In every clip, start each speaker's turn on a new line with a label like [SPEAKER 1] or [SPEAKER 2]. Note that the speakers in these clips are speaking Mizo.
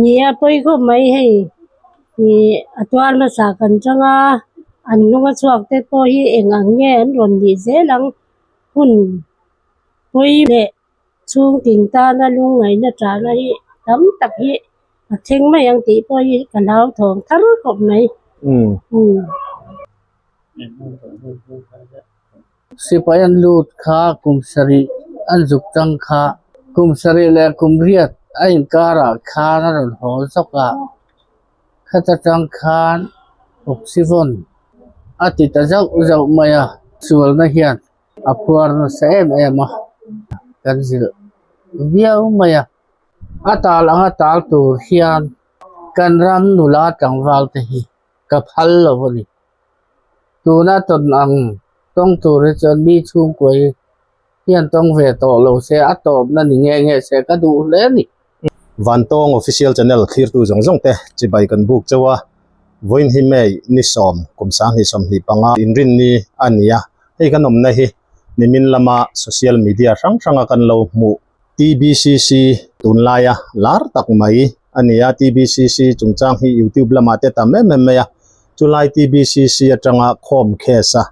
[SPEAKER 1] Ni a pawi khawp mai hei ih a tuar hmasa kan chang a an hnung a chhuak te pawh hi eng ang nge an rawn nih zel ang hun pawi leh chhungtin tana lungngaihna chahna hi tam tak hi a thleng mai ang tih pawh hi ka hlauthawng thar khawp mai.
[SPEAKER 2] Sipai an lut kha kum sarih an zuk tang kha kum sarih leh kum riat a inkarah khan a rawn haw zawk a, khata tang khan Oxyvon a ti ta zauh zauh mai a, sualna hian a phuar nasa em em a, kan zilh viau mai a, a tal anga tal tur hian kan ram nula tlangval te hi ka phal lo a ni. Tuna tawn ang tawng tur hi chuan mi chhungkua hi hian tawng ve tawh lo se, a tawpna ni nge nge se ka duh hle a ni.
[SPEAKER 3] Vantawng Official Channel thlirtu zawng zawng te chibai kan buk chauh a, vawiin hi May ni sawm kum 2025 inrinni a ni a, hei kan awmna hi nimin lama social media hrang hranga kan lo hmuh TBCC tunlaia lar tak mai a ni a, TBCC chungchang hi YouTube lamah te tam em em mai a, chulai TBCC atanga khawm case a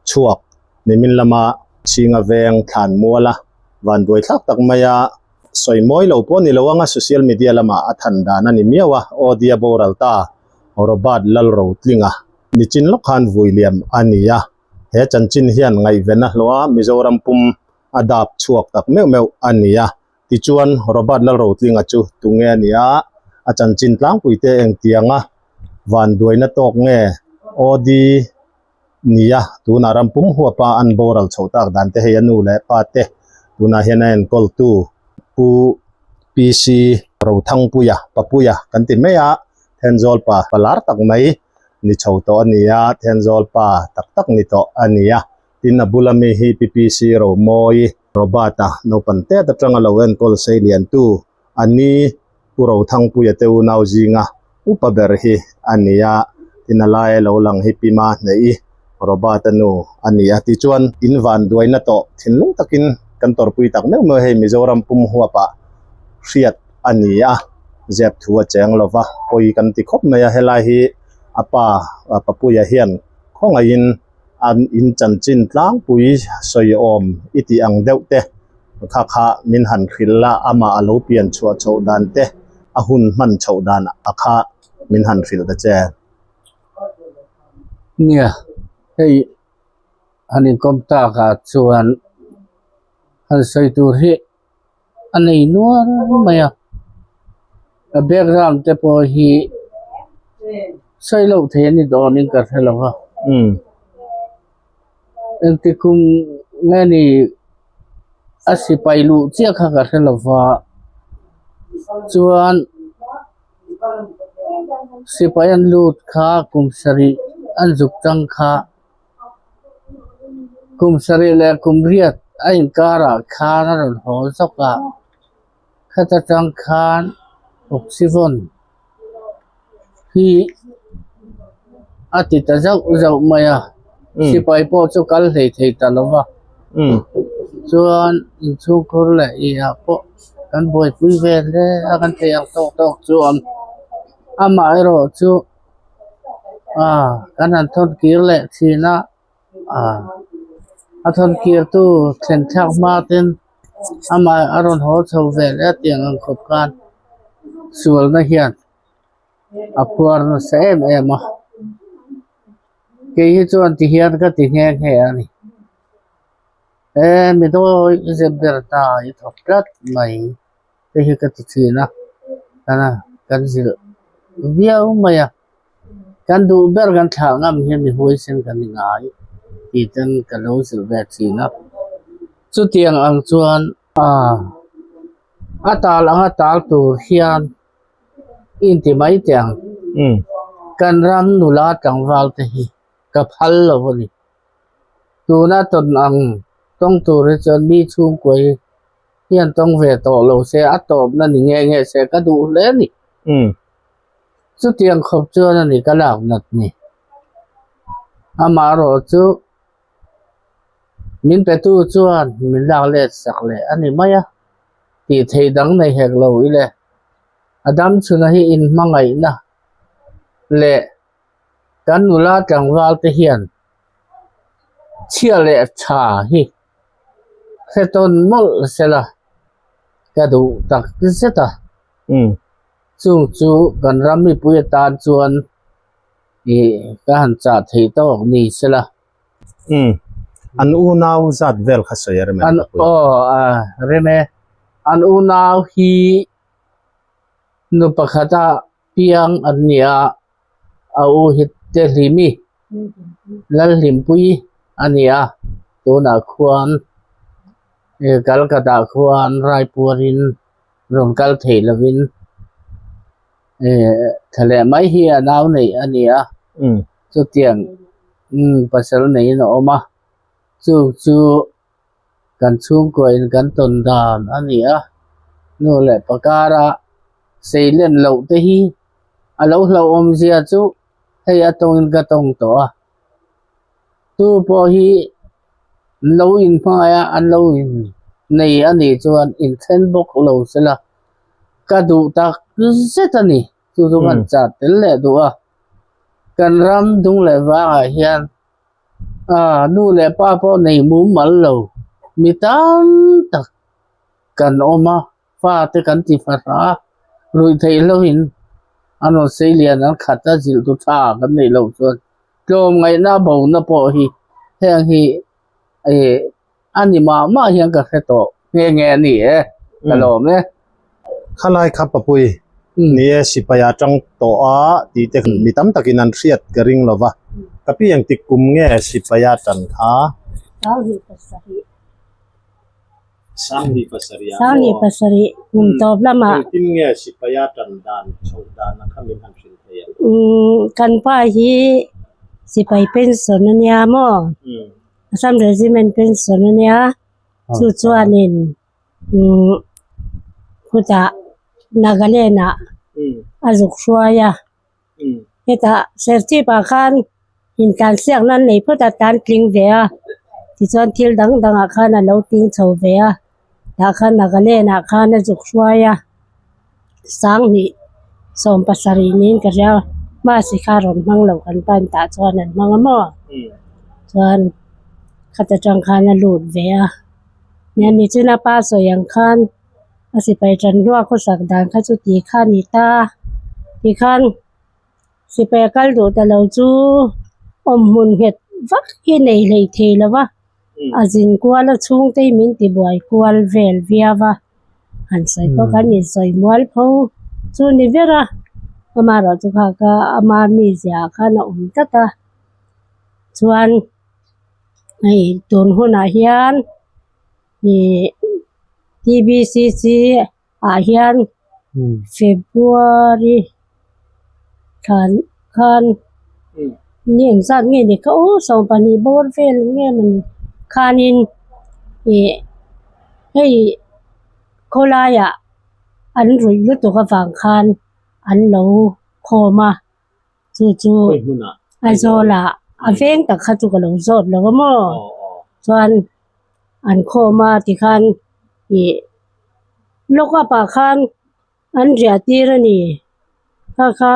[SPEAKER 3] chhuak nimin lama Chhinga veng thlan mual a vanduai thlak tak mai a, sawi mawi lo pawh ni lo anga social media lamah a than dan a ni miau a, Audia boral ta Robert Lalrotlinga nichin lawk khan vui liam a ni a, he chanchin hian ngaihven a hlawh a, Mizoram pum a dap chhuak tak meuh meuh a ni a. Tichuan, Robert Lalrotlinga chu tunge a ni a, a chanchin tlangpui te engtianga vanduaina tawk nge OD ni a, tunah ram pum huapa an boral chhoh tak dan te hei a nu leh pa te tunah hian a enkawltu Pu PC Rothangpuia, Papuia kan ti mai a, Thenzawl pa lar tak mai ni chho tawh a ni a, Thenzawl pa tak tak ni tawh a ni a. Tin, a bula mi hi PPC Romawi Robert-a naupang tet atanga lo enkawl sei liantu a ni. Pu Rothangpuia te unau zinga upa ber hi a ni a, tin a laia lo lang hi Pi Mahneih-i Robert-a nu a ni a. Tichuan, in vanduaina tawh thinlung takin kan tawrhpui tak meuh meuh hei Mizoram pum huapah hriat a ni a, zep thu a cheng lova pawi kan ti khawp mai a. Helai hi a pa Papuia hian khawngaihin an in chanchin tlangpui sawi awm i tih ang deuh te kha kha min han hrilh a, amah a lo pian chhuah chhoh dan te, a hun hman chhoh dan a kha min han hrilh ta che.
[SPEAKER 2] Nia, hei han inkawm takah chuan han sawi tur hi a nei nual mai a, a background te pawh hi sawi loh theih a ni dawnin ka hre lo va engti kum nge ni a sipai luh chiah kha ka hre lo va chuan sipai an lut kha kum sarih an zuk tang kha. Kum sarih leh kum riat a inkarah khan a rawn haw zawk a, khata tang khan Oxyvon hi a ti ta zauh zauh mai a, sipai pawh chu kal hlei thei ta lo va, chuan inchhungkhur leh ih ah pawh kan buaipui ve hle a, kan theih ang tawk tawk chu a awm, amaherawhchu. Ah kan han thawn kir leh thin a ah a thawn kir tu thlen thlak hma ten amah a rawn haw chho ve leh a tiang ang khawp khan sualna hian a phuar nasa em em a kei hi chuan ti hian ka ti nghe nghe a ni e mi dawi zep ber ta i thawk tlat mai. Hei hi ka ti thin a kana kan zilh viau mai a kan duh ber kan thlah ngam hian mi huaisen kan ni ngai tih ten ka lo zilh ve thin a chutiang ang chuan ah a tal anga tal tur hian i inti mai teh ang kan ram nula tlangval te hi ka phal lo a ni tuna tawn ang tawng tur hi chuan mi chhungkua hi. Hian tawng ve tawh lo se, a tawpna ni nge nge se ka duh hle a ni. Chutiang khawp chuan a ni ka lak nat ni. Amaherawh chu min petu chuan min lak let sak leh a ni mai a, tih theih dang nei hek lo i le. A dam chhuna hi inhmangaihna leh kan nula tlangval te hian chhia leh tha hi hre tawn mawlh sela ka duh tak zet a. Chung chu kan ram mipui atan chuan ih ka han chah theih tawk ni sela.
[SPEAKER 3] Umm an unau zat vel kha sawi a rem em?
[SPEAKER 2] An aw a rem e. An unau hi nu pakhata piang an ni a, a u hi Tehlimi Lalhlimpui a ni a, tunah khuan Calcutta khuan Raipuarin rawn kal theih lovin thla leh mai hi a nau neih a ni a, chutiang pasal neiin a awm a, chu chu kan chhungkuain kan tawn dan a ni a, nu leh pa kara sei len loh te hi a lo hlauhawm zia chu hei a tawngin ka tawng tawh a, tu pawh hi an lo inhmangaih a an lo in nei a nih chuan inthen bawk lo sela ka duh tak zet a ni chu chu kan chah tel leh duh a kan ram dung leh vangah hian ah nu leh pa pawh nei mumal lo mi tam tak kan awm a fa te kan ti fahra a ruih theih hlohin an rawn sei lian an khat a zilh tu tha kan neih loh chuan tlawmngaihna bona pawh hi heng hi ih a ni mah mah hian ka hre tawh nghe nghe a ni e ka lawm e.
[SPEAKER 3] Khalai kha Papui ni e sipai a tang tawh a tih te mi tam takin an hriat ka ring lo va ka pi engtik kum nge sipai a tan kha?
[SPEAKER 1] 27.
[SPEAKER 3] Sanghnih pasarih ah
[SPEAKER 1] Sanghnih
[SPEAKER 3] maw?
[SPEAKER 1] pasarih kum tawp lamah.
[SPEAKER 3] Engtin nge sipaia tan dan chhoh dan a kha min han hrilh thei ang?
[SPEAKER 1] Umm kan pa hi sipai pension a nia maw? Assam Regiment pension a nia chu chuanin umm khutah Nagaland ah a zuk hruai a. Hetah Serchhip ah khan intlansiakna an nei phawt a tan tling ve a tichuan thil dang dangah khan a lo tling chho ve a tah khan Nagaland ah khan a zuk hruai a sanghnih sawm pasarih niin ka hria mahse kha rawn hmang lo kan pan tah chuan an hmang a maw chuan khata tang khan a lut ve a nia chuan a pa sawi ang khan. A sipai tan ruak khawsak dan kha chu ti kha a ni ta tikhan sipai a kal duh ta lo chu awm hmun nghet vak hi nei hlei thei lo va a zin kual a chhungte hi min ti buai kual vel viau a han sawi pawh kan insawi mual pho chu ni ber a amaherawh chu kha kha ama mizia ah khan a awm tlat a chuan hei tun hunah hian. Ih tbcc ah hian february thlan khan ni engzat nge ni kha aw 12 bawr vel nge mawni khanin ih hei khawlaiah an ruih lutuk avang khan an lo khawm a. Chu chu Aizawl ah a veng tak kha chu ka lo zawt lo a maw chuan an khawm a tikhan ih lock up ah khan an riah tir a ni kha kha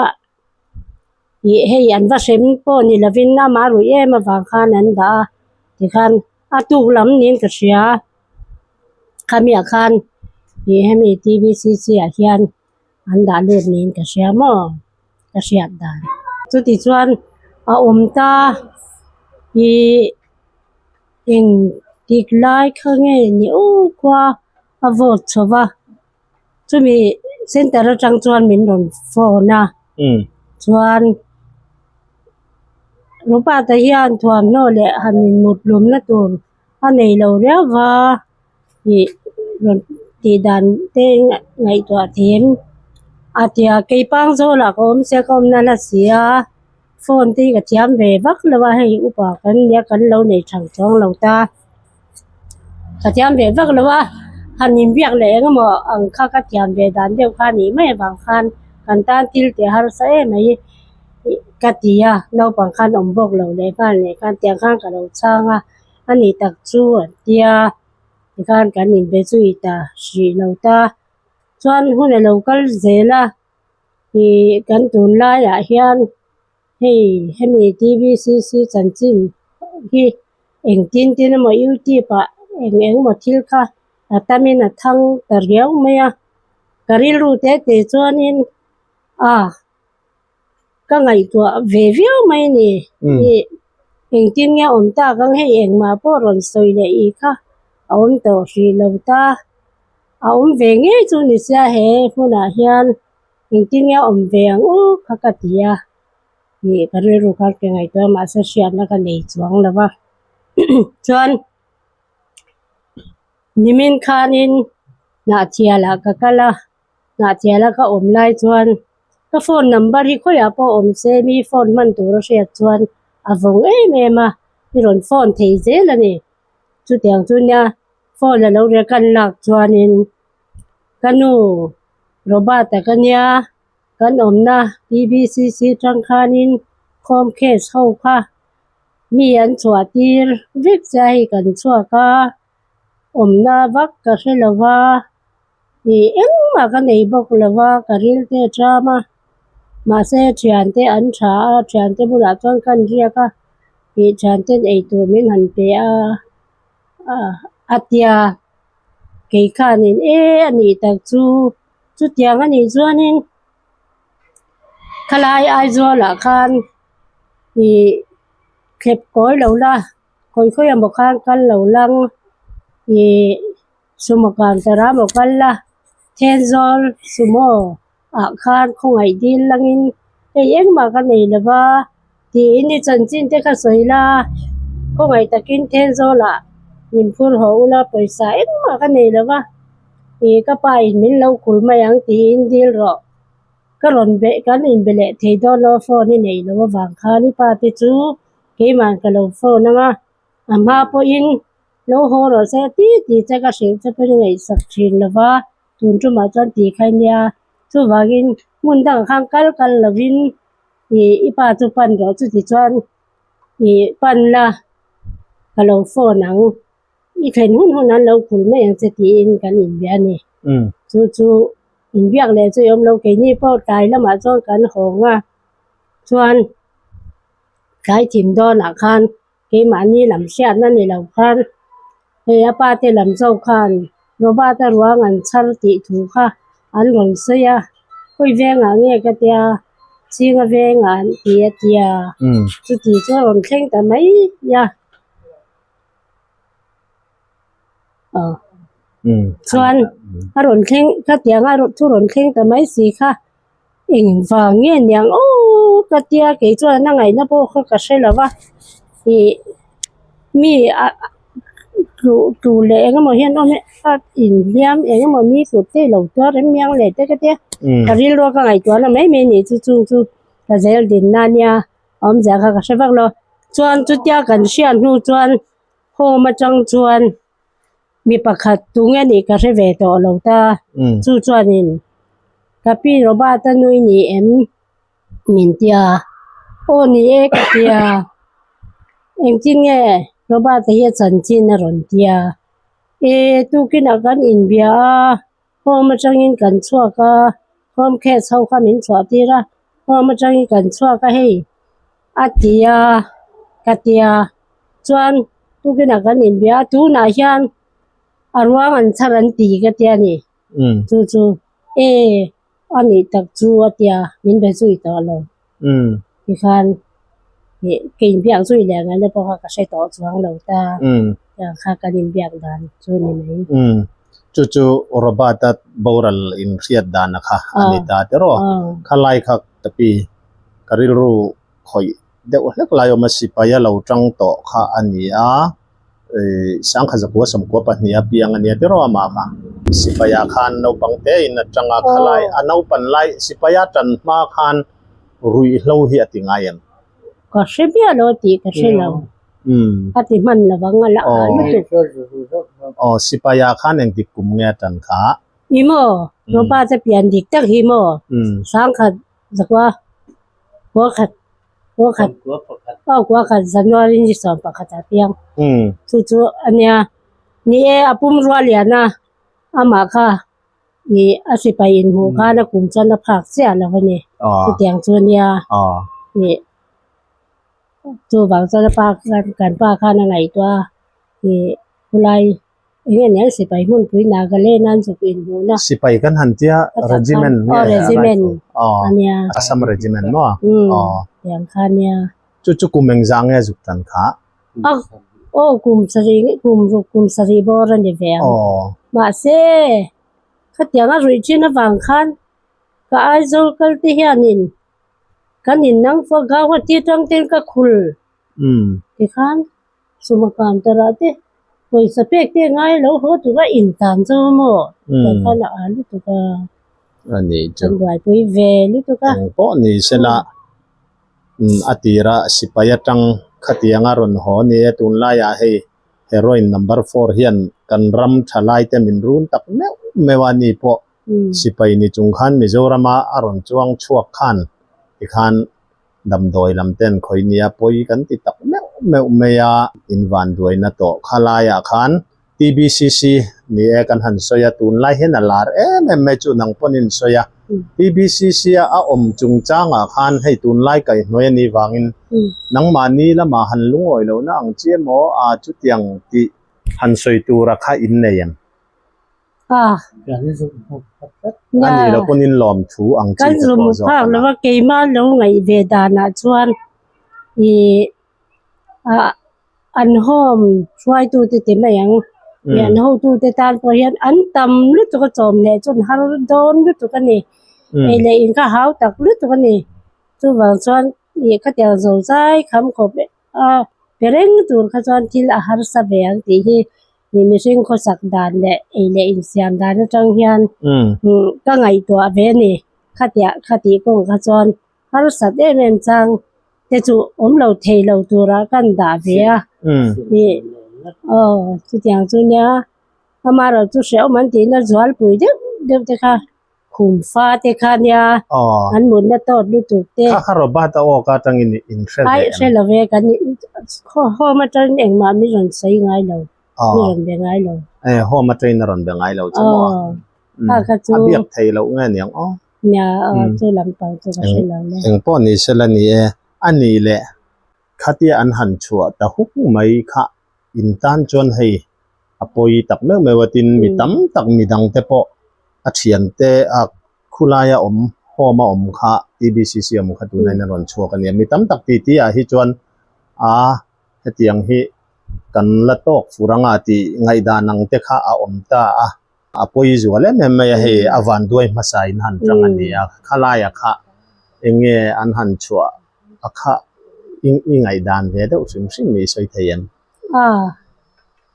[SPEAKER 1] ih hei an va hrem pawh ni lovin amah ruih em avang khan an dah a tikhan a tuk lam niin ka hria khamiah khan ih hemi T_V_C_C ah hian. An dah lut niin ka hria maw ka hriat dan. Chuti chuan a awm ta ih eng tik lai kha nge ni u khua a vawt chho va chumi center atang chuan min rawn phone a chuan Robert-a hian thuamhnaw leh han inmut lumna tur a nei lo riau va. Ih rawn tih dan te ngaihtuah thiam a tia keipang zawlah ka awm sia ka awmna la si a phone te hi ka thiam ve vak lo a hei upa kan nia kan lo nei thang chuang lo ta ka thiam ve vak lo a han inbiak leh eng emaw ang kha ka thiam ve dan deuh kha a nih mai avang khan kan tan thil tih a harsa em mai ka ti a naupang khan awm bawk lo leh nghal leh khan tiang khan ka lo chhang a. A ni tak chu an tia tikhan kan inbe zui ta hrih lo ta chuan hun a lo kal zel a. Ih kan tunlaiah hian hei hemi TBCC chanchin hi engtin tin emaw youtube ah eng eng emaw thil kha a tamin a thang ta riau mai a ka rilru te te chuanin a ka ngaihtuah ve viau mai a ni ih engtin nge a awm tak ang hei engmah pawh rawn sawi leh ih kha a awm tawh hrih lo ta a awm ve ngei chu ni sia he hmunah hian engtin nge a awm ve ang u kha ka ti a ih ka rilru kha ka ngaihtuah a mahse hriatna ka nei chuang lo va chuan nimin khanin hnahchhialah ka kal a. Hnahchiala ka awm lai chuan ka phone number hi khawiah pawh awm se mi phone hman tur a hriat chuan a vawng em em a, i rawn phone thei zel a ni. Chutiang chu nia phone a lo rekan lak chuanin ka nu Robert-a ka nia kan awmna TBCC tang khanin khawm case ho kha mi an chhuah tir vek che a hei kan chhuak a, awmna vak ka hre lo va. Ih engmah ka nei bawk lo va ka ril te a ṭam a mahse thiante an tha a thiante bulah chuan ka inriak a ih thianten eitur min han pe a a tia kei khanin e a nih tak chu chutiang a nih chuanin khalai Aizawl ah khan ih thlep kawi lo la khawi khawi emaw khan kal lo lang ih. Sumo counter a maw kal la, Thenzawl sumo ah khan khawngaih dil langin hei engmah ka nei lo va tiin i chanchin te kha sawi la, khawngaih takin Thenzawl ah min phur haw ula pawisa engmah ka nei lo va ih ka pa in min lo kul mai ang tiin dil rawh ka rawn be kan inbe leh thei dawn lo phone i neih loh avang khan i pa te chu keimah ka lo phone ang a, a hma pawhin. Lo haw rawh se ti ti che ka hrilh che pawhin ngaihsak thin lo va, tun tumah chuan ti kha nia. Chuvangin hmun dangah khan kal kal lovin ih i pa chu pan rawh chuti chuan ih pan la ka lo phone ang i thlen hun hun an lo khul mai ang che tiin kan inbia a ni. Chu chu inbiak leh chu i awm lo keini pawh tlai lamah chuan kan hawng a chuan tlai thim dawnah khan. Keimahni lam hriatna ni lo khan hei a pa te lam zawk khan Robert a ruang an chhar tih thu kha an rawn sawi a, khawi vengah nge ka tia Chinga vengah an ti a tia chuti chu a rawn thleng ta mai a. Chuan a rawn thleng khatiang a thu rawn thleng ta mai si kha. Engvang nge niang aw ka tia kei chuan a ngaihna pawh kha ka hre lo va ih mi ah tluh tluh leh eng emaw hian awm a inhliam eng emaw mi kut te ilo tuar em miang leh te ka tia ka rilru ka ngaihtuah na mai mai a nih chu chung chu ka zel din na nia awmzia kha ka hre vak lo chuan chutia kan hriat hnu chuan home atang chuan. Mi pakhat tunge nih ka hre ve tawh lo ta. Chu chuanin ka pi Robert a nui ni em min tia. Aw ni e ka tia. Engtin nge Robert a hi a chanchin a rawn tia. E tukinah kan inbia a, home atangin kan chhuak a, home case ho kha min chhuah tir a, home atangin kan chhuak a hei a ti a ka tia. Chuan tukinah kan inbia a tunah hian a ruang an chhar an ti ka tia ni chu chu e a nih tak chu a tia min be zui tawh lo tikhan ih ka inbiak zui leh ngaihna pawh kha ka hre tawh chuang lo ta tiang kha kan inbiak dan chu ni mai.
[SPEAKER 3] Chu chu Robert-a boral inhriat dana kha a ni ta tiraw khalai kha tapi ka rilru khawih deuh hlek lai awm a sipai a lo tang tawh kha a ni a ih sangkha zakua sawmkua pahnih a piang a nia tiraw amah kha sipai ah khan naupang te in a tang a khalai a naupan lai sipai a tan hma khan ruihhlo hi a ti ngai em?
[SPEAKER 1] Ka hre miah lo a tih ka hre lo a ti hman lo ang a la ah lutuk.
[SPEAKER 3] Aw sipai ah khan engtik kum nge a tan kha?
[SPEAKER 1] Ni maw Ropa te pian dik tak hi maw sangkha zakua Kua khat kua khat aw kua khat January ni 11 ah piang chu chu a nia ni e a pum rual lian a amah kha Ih a sipai inhmuh khan a kum chuan a phak chiah lo a ni. Chutiang chu a nia. Ih chuvang chuan a pa khan kan pa khan a ngaihtuah a ih khulai eng nge nia sipai hmunpui Nagaland an zuk inhmuhna.
[SPEAKER 3] Sipai kan han tia regiment nge
[SPEAKER 1] Aw regiment a nia.
[SPEAKER 3] Assam regiment maw?
[SPEAKER 1] Umm tiang kha a nia.
[SPEAKER 3] Chu chu kum engzah nge zuk tan kha?
[SPEAKER 1] A aw kum sarih nge kum ruk kum sarih bawr a ni ve ang. Mahse khatiang a ruih thin avang khan ka Aizawl kal te hianin kan innang fo Gauhati atang ten ka khul tikhan suma counter ah te pawisa pek te ngai lo haw tura intan zo maw tah khan a ah lutuk a kan buaipui ve lutuk a.
[SPEAKER 3] Engpawh ni sela. A tira sipai atang khatianga rawn haw ni e tunlaiah hei heroin number four hian kan ram thalai te min run tak meuh meuh a ni pawh sipai ni chung khan Mizorama a rawn chuang chhuak khan tikhan damdawi lam ten khawi nia pawi kan ti tak meuh meuh mai a invanduaina tawh khalaiah khan TBCC ni e kan han sawi a, tunlai hian a lar em em mai chu nang pawn in sawi a. TBCC a a awm chungchangah khan hei tunlai kaihhnuai a nih vangin nangmahni lamah han lungawi lohna ang chi emaw a chutiang tih han sawi tura kha in nei em? A nih loh pawn in lawm thu ang chi
[SPEAKER 1] Kan
[SPEAKER 3] te pawh zawk
[SPEAKER 1] zumphak
[SPEAKER 3] a la.
[SPEAKER 1] lova keimah lo ngaih ve danah chuan ih ah An home hruaitute ti mai ang. Ih an hotute tan pawh hian an tam lutuk a chawm leh chuan har dawn lutuk a ni. Ei leh in kha hau tak lutuk a ni. Chuvang chuan ih khatiang zo zai kham khawp a pe reng tur kha chuan thil a harsa ve ang tih hi ih mihring khawsak dan leh ei leh insiam dan atang hian ka ngaihtuah ve a ni. Khatiah khatih kawng kha chuan harsat em em chang te chu awm lo thei lo turah kan dah ve a ih aw chutiang chu nia amaherawh chu hrehawm an tihna zualpui deuh deuh te kha khum fa te kha nia an mutna tawt lutuk te
[SPEAKER 3] Kha kha Robert a awk atangin in hre ve
[SPEAKER 1] Ai
[SPEAKER 3] em?
[SPEAKER 1] hre lo ve kan home atangin engmah mi rawn sawi ngai lo mi rawn be ngai lo.
[SPEAKER 3] E home atangin a rawn be ngai lo chu maw?
[SPEAKER 1] Aw kha kha chu
[SPEAKER 3] A biak thei loh nge niang aw?
[SPEAKER 1] Nia aw chu lampang chu ka hre lo le.
[SPEAKER 3] Eng pawh ni sela ni e, a ni leh khatia an han chhuah ta huk mai kha in tan chuan hei a pawi tak meuh meuh a tin mi tam tak mi dang te pawh a thian te a khulaia awm home a awm kha TBCC awm kha tunah in a rawn chhuak a nia mi tam tak titi ah hi chuan a hetiang hi kan la tawk fur anga tih ngaihdan ang te kha a awm ta a. A pawi zual em em mai a hei a vanduai hmasa in han tang a ni a, khalaia kha eng nge an han chhuah a kha i i ngaihdan ve deuh hrim hrim i sawi thei em?
[SPEAKER 1] A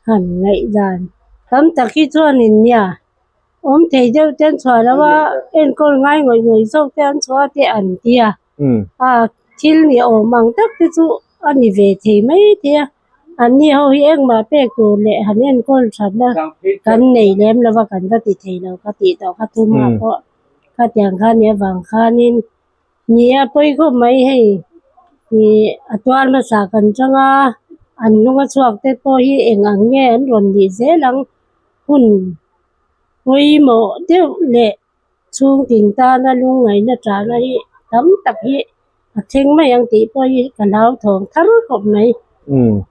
[SPEAKER 1] han ngaihdan tam tak hi chuanin nia awm thei deuh te an chhuah lo a, enkawl ngai ngawih ngawih zawk te an chhuah a te an ti a. A thil ni awm ang tak te chu a ni ve thei mai thei a, an ni ho hi engmah pek tur leh han enkawl that na kan nei lem lo va kan va ti thei lo ka tih tawh kha thuma pawh khatiang kha nia vang khanin ni a pawi khawp mai hei ih a tuar hmasa kan chang a an hnung a chhuak te pawh hi eng ang nge an rawn nih zel ang hun pawimawh deuh leh. Chhungtin tana lungngaihna chahna hi tam tak hi a thleng mai ang tih pawh hi ka hlauthawng thar khawp mai.
[SPEAKER 3] Umm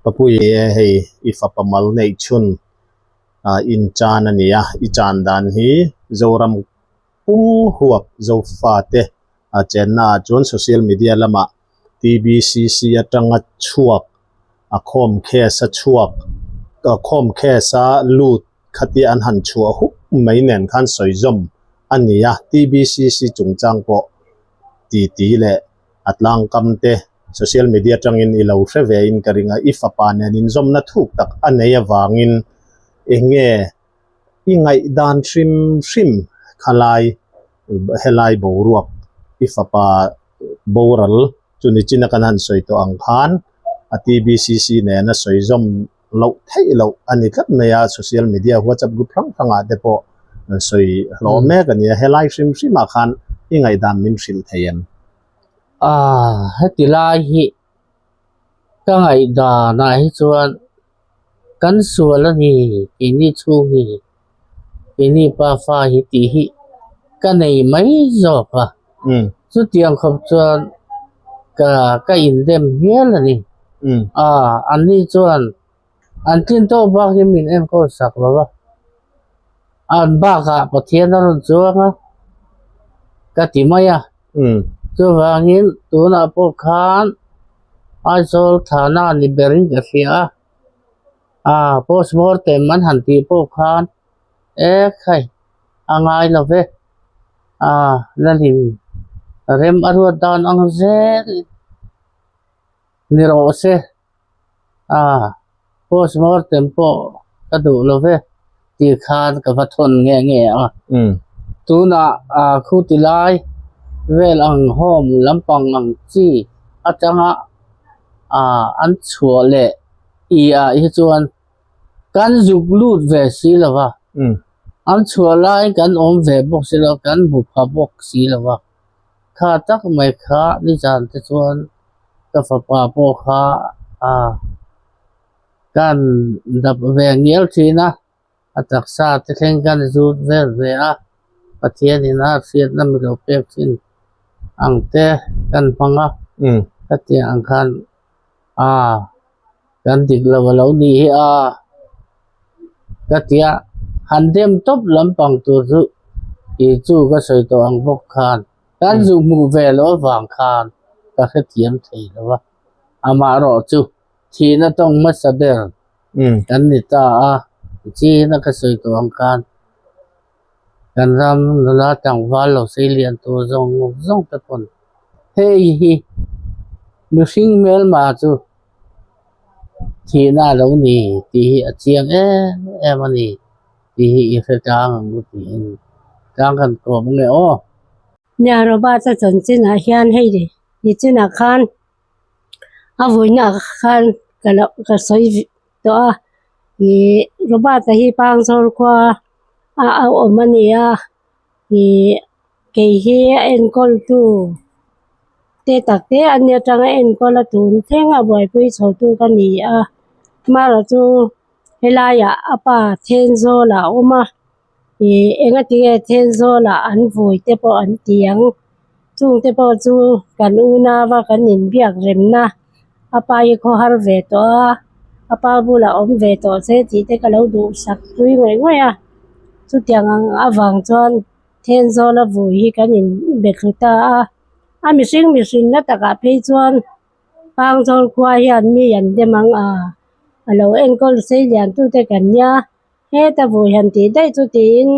[SPEAKER 3] Papui e hei i fapa mal neih chhun ah in chan a ni a, i chan dan hi Zoram pum huap Zofate a chenna ah chuan social media lamah TBCC atanga chhuak a khawm case a chhuak a khawm case a lut khatia an han chhuah hup mai nen khan sawi zawm a ni a TBCC chungchang pawh titi leh a tlangkam te social media atangin i lo hre ve in ka ring a i fapa nen inzawmna thuk tak a nei avangin eng nge i ngaihdan hrim hrim khalai helai boruak i fapa boral chu nichin a kan han sawi tawh ang khan a TBCC nena sawi zawm loh theih loh a ni tlat mai a, social media whatsapp group hrang hrangah te pawh an sawi hlawh mek a ni a, helai hrim hrimah khan i ngaihdan min hrilh thei em?
[SPEAKER 2] Aaa heti lai hi ka ngaihdanah hi chuan. Kan sual a ni keini chhung hi, keini pa fa hi tih hi ka nei mai zawk a. Chutiang khawp chuan ka ka indem hial a ni. Aa anni chuan an tlin tawk bak hi min enkawl sak lo a, an bakah Pathian a rawn chuang a ka ti mai a. Chuvangin tunah pawh khan Aizawl thana ni berin ka hria a, aa postmortem an han tih pawh khan e khai a ngai lo ve, aa Lalin rem a ruat dan ang zel ni rawh se, aa postmortem pawh ka duh lo ve tih khan ka va thawn nge nge a, tunah aa khu ti lai vel ang home lampang ang chi atanga aa an chhuah leh i ah hi chuan kan zuk lut ve si lo va, an chhuah laiin kan awm ve bawk si lo, kan hmu pha bawk si lo va, kha tak mai kha nizan te chuan ka fapa pawh kha aa kan dap ve ngial thin a, a taksa te thleng kan zut vel ve a, Pathian in a hriatna mi lo pek thin ang te kan hmang a, hetiang ang khan aa kan dik lo a lo ni hi a ka ti a, han dem tawp lampang tur chu kei chu ka sawi tawh ang bawk khan kan zu hmuh ve loh avang khan ka hrethiam thei lo a, amaherawh chu thihna tawng hmasa ber kan ni ta a, chin a ka sawi tawh ang khan kan ram nula tlangval lo sei lian tur zawng zawng te pawn hei hi mihring hmelma chu thihna a lo ni tih hi a chiang em em a ni tih hi i hre tlang ang u tiin tlang kan kawm nge aw.
[SPEAKER 1] Nia Robert-a chanchinah hian hei nichinah khan a vawiinah khan ka lo ka sawi tawh a ih Robert-a hi Pangzawr khua a a awm a ni a ih kei hi a enkawl tu te tak te a nia atanga enkawl a tun thleng a buaipui chho tu ka ni a Mara chu helaiah a pa Thenzawl ah a awm a. Ih engatinge Thenzawlah an vui te pawh an ti ang chung te pawh chu kan unau a kan inbiak remna a pa hi khawhar ve tawh a a pa bulah awm ve tawh se tih te ka lo duhsak pui ngawih ngawih a chutiang ang avang chuan Thenzawla vui hi kan inbe thlu ta a a mihring mihring na takah phei chuan Pangzawl khua hian mi an dem ang a a lo enkawl sei lian tute kan nia. Heta vui han tih daih chu tiin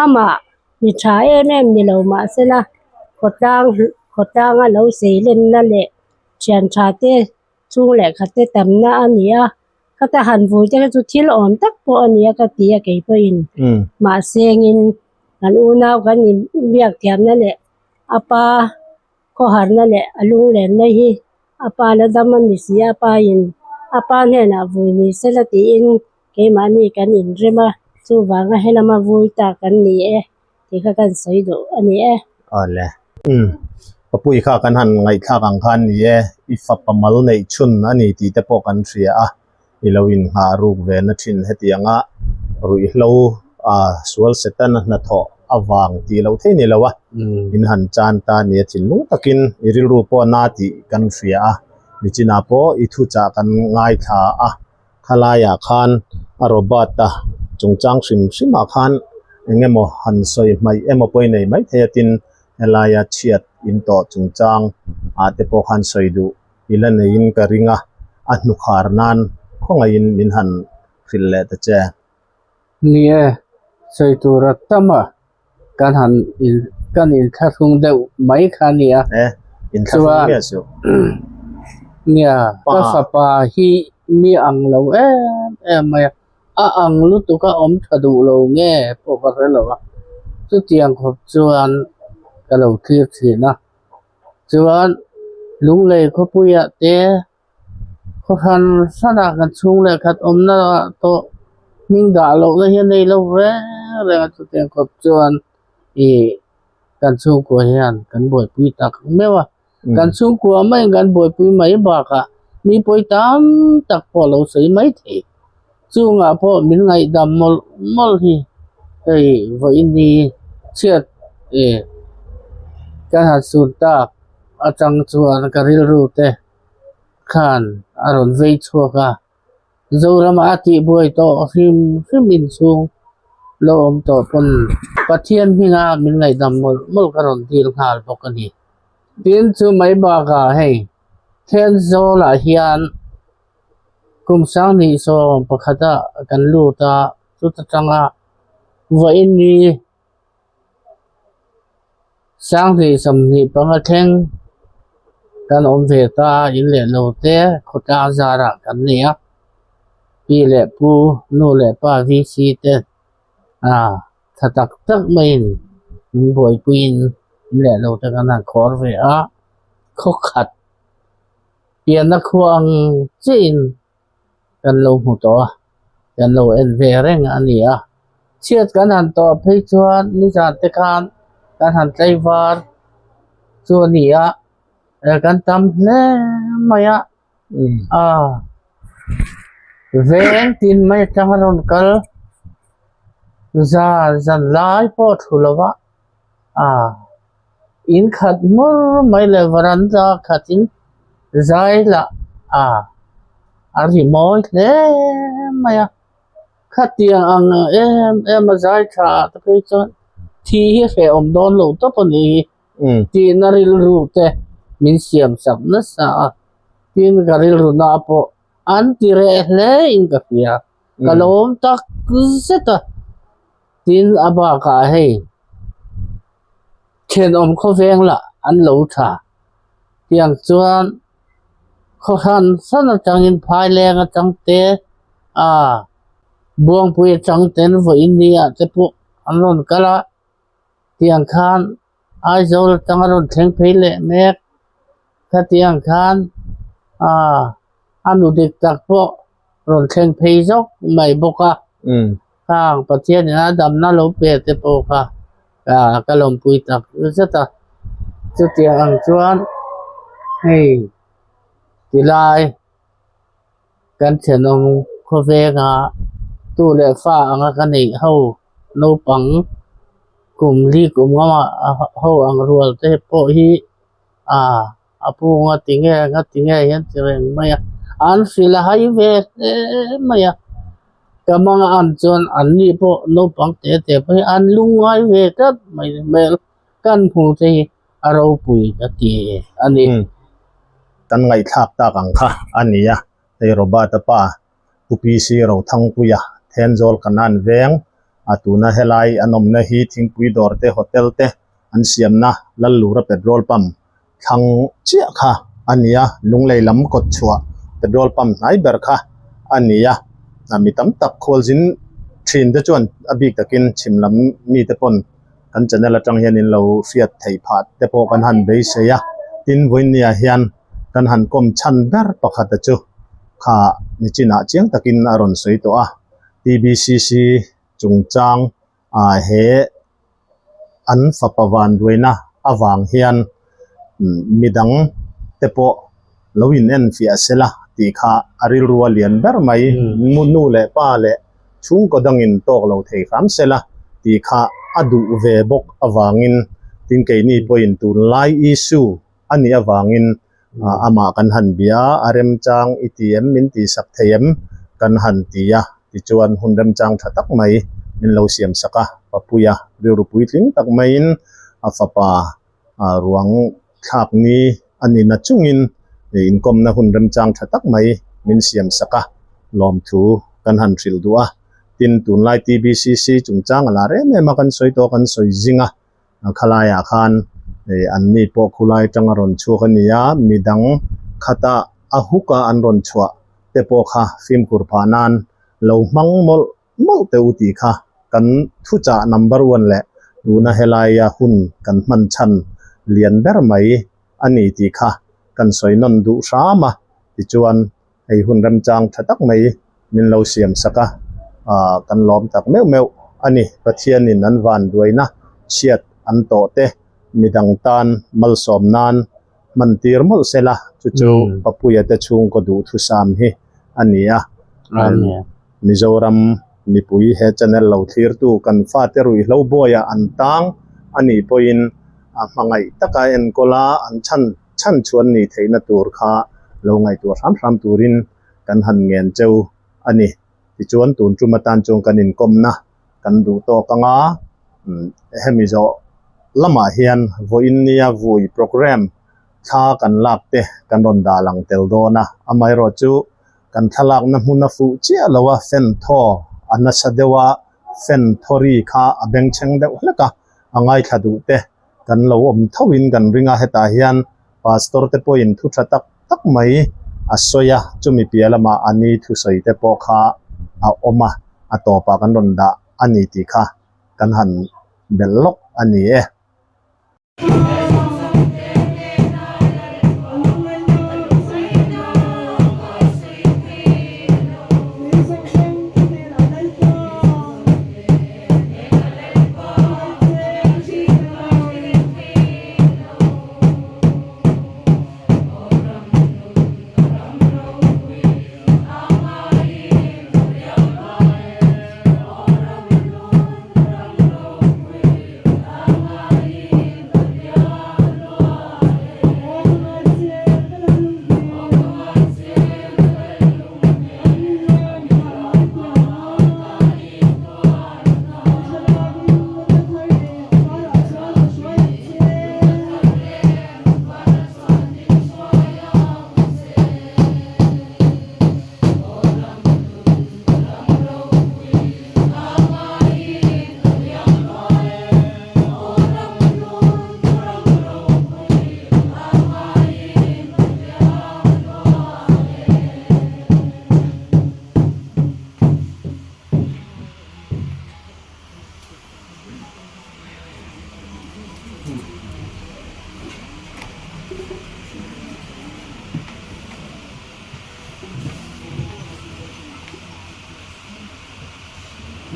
[SPEAKER 1] amah mi tha em em ni lo mahsela khawtlang khawtlanga lo sei lenna leh thian tha te chhung leh khat te tamna a ni a khata han vui te kha chu thil awm tak pawh a ni a ka ti a kei pawhin mahse ngin kan unau kan inbiak thiamna leh a pa khawharna leh a lunglenna hi a pa la dam a ni si a pa in a pa hnenah vui ni sela tiin keimahni kan inrem a chuvanga helama vui ta kan ni e tih kha kan sawi duh a ni e.
[SPEAKER 3] Awle. Umm. Papui kha kan han ngaihthlak ang khan ni e, i fapa mal neih chhun a ni tih te pawh kan hria a, i lo inghah ruk ve na thin hetianga ruihhlo a sual Setana hnathawh avang tih loh thei ni lo a, in han chan ta ni a thinlung takin i rilru pawh na tih kan hria a, nichinah pawh i thuchah kan ngaithla a, khalaiah khan a Robert-a chungchang hrim hrimah khan eng emaw han sawi hmaih emaw pawh i nei maithei a tin helaia chhiat in tawh chungchang ah te pawh khan sawi duh i la neiin ka ring a, a hnukhar nan khawngaihin min han hrilh leh ta che.
[SPEAKER 2] Ni e, sawi tur a tam a, kan han in kan inthlahrung deuh mai kha a ni a.
[SPEAKER 3] E, inthlahrung nge suh?
[SPEAKER 2] Nia, ka fapa hi mi ang lo em em mai a, a ang lutuk a awm tha duh lo nge pawh ka hre lo a, chutiang khawp chuan ka lo thlir thin a. Chuan Lunglei khawpuiah te khaw hran hranah kan chhung leh khat awmna ah tawh hming dah lohna hi a nei lo reng reng a chutiang khawp chuan ih kan chhungkua hian kan buaipui tak meuh a kan chhungkua maiin kan buaipui mai bakah mi pawi tam tak pawh a lo sawi mai thei. Chungah pawh min ngaihdam mawlh mawlh hi hei vawiin ni chhiat eh kan han sun tak atang chuan ka rilru te khan a rawn vei chhuak a. Zorama a tihbuai tawh hrim hrim inchhung lo awm tawh pawn Pathian hminga min ngaihdam mawlh mawlh ka rawn dil nghal bawk a ni. Tin chu mai bakah hei Thenzawl-ah hian kum sanghnih sawm pakhata kan lut a, chuta tanga vawiin ni Sanghnih 25 thleng kan awm ve ta a, in leh lo te khawtlang zarah kan nei a, pi leh pu, nu leh pa VC te ah tha tak tak maiin min buaipuiin in leh lo te kan han khawr ve a, khaw khat pianna khua ang chiahin kan lo hmu tawh a, kan lo en ve reng a ni a. Chhiat kan han tawh phei chuan nizan te khan kan han tlaivar chu a ni a, kan tam hle mai a, ah veng tin mai atanga rawn kal zan zan lai pawh thu lo va ah in khat hmur mai leh varanda khatin zai lah ah a ri mawi hle mai a khatiang ang em em a zai tha ah te phei chuan thi hi hrehawm dawn lo tawp a ni tihna rilru te min siam sak nasa a tin ka rilru na pawh an ti reh hle in ka hria ka lawm tak zet a. Tin, a bakah hei thenawm khawveng lah an lo tha. Tiang chuan khaw hran hran atangin phaileng atang te a Buangpui atang ten vawiin ni ah te pawh an rawn kal a, tiang khan Aizawl atang a rawn thleng phei leh mek. Khatiang khan a nu dik tak pawh rawn thleng phei zawk mai bawk a. Khang Pathianin a damna lo pe te pawh kha ka lawmpui tak zet a. Chutiang ang chuan hei tilai kan thenawm khawvenga tu leh fa anga ka neih ho naupang kum li kum ngama ho ang rual te pawh hi ah a pu nga ti nge nga ti nge hian ti reng mai a an hrilh a hai ve hle mai a ka manga an chuan an ni pawh naupang te te pawh hi an lungngai ve tlat mai hmel kan hmu te hi a ropui ka ti a ni.
[SPEAKER 3] Kan ngaihthlak tak ang kha a ni a, hei Robert-a pa Pu PC Rothangpuia Thenzawl Kanan veng a tuna helai an awmna hi thingpui dawr te hotel te an siamna Lallura petrol pump thlang chiah kha a ni a, Lunglei lam kawt chhuah petrol pump hnai ber kha a ni a, mi tam tak khualzin thin te chuan a bik takin chhim lam mite pawn kan channel atang hian in lo hriat theih phah te pawh kan han beisei a, tin vawinia hian kan han kawm chhan ber pakhat a chu kha nichinah chiang takin a rawn sawi tawh a, TBCC chungchang ah he an fapa vanduaina avang hian midang te pawh lo in en fiah sela tih kha a rilru a lian ber mai, nu leh pa leh chhungkaw dangin tawk lo thei hram sela tih kha a duh ve bawk avangin tin keini pawhin tunlai issue a nih avangin amah kan han bia a, remchang i ti em min tihsak thei em kan han ti a, tichuan hun remchang tha tak mai min lo siam sak a, Papuia rilru puitling tak maiin a fapa ruang thlak ni a ni na chungin inkawmna hun remchang tha tak mai min siam sak a, lawmthu kan han hrilh duh a. Tin, tunlai TBCC chungchang a lar em em a, kan sawi tawh a, kan sawi zing a, khalaiah khan an ni pawh khulai atanga rawn chhuak a ni a, midang khata a huka an rawn chhuah te pawh kha fimkhur phah nan lo hmang mawlh mawlh teh u tih kha kan thuchah number one leh tuna helaia hun kan hman chhan lian ber mai a ni tih kha kan sawi nawn duh hram a, tichuan hei hun remchang tha tak mai min lo siam sak a, ah kan lawm tak meuh meuh a ni. Pathianin an van duaina chhiat an tawh te midang tan malsawm nan hman tir mawlh sela chu chu Papuia te chhungkaw duhthusam hi a ni a.
[SPEAKER 2] Amen.
[SPEAKER 3] Mizoram mipui he channel lo thlirtu kan fate ruihhlo buaia an tang a nih pawhin a hmangaih taka enkawl a an chhan chhan chuan nih theihna tur kha lo ngaihtuah hram hram turin kan han ngen cheu a ni. Tichuan tun tum atan chuan kan inkawmna kan duh tawk anga hemi zawh lamah hian vawiin nia vui programme thla kan lak te kan rawn dah lang tel dawn a, amaherawhchu kan thlalakna hmun a fuh chiah lo a, fan thaw a nasa deuh a, fan thaw ri kha a bengchheng deuh hlek a, a ngaithla duh te kan lo awm tho in kan ring a, hetah hian pastor te pawhin thu tha tak tak mai a sawi a, chumi piah lamah a ni thusawi te pawh kha a awm a, a tawpah kan rawn dah a ni tih kha kan han belh lawk a ni e.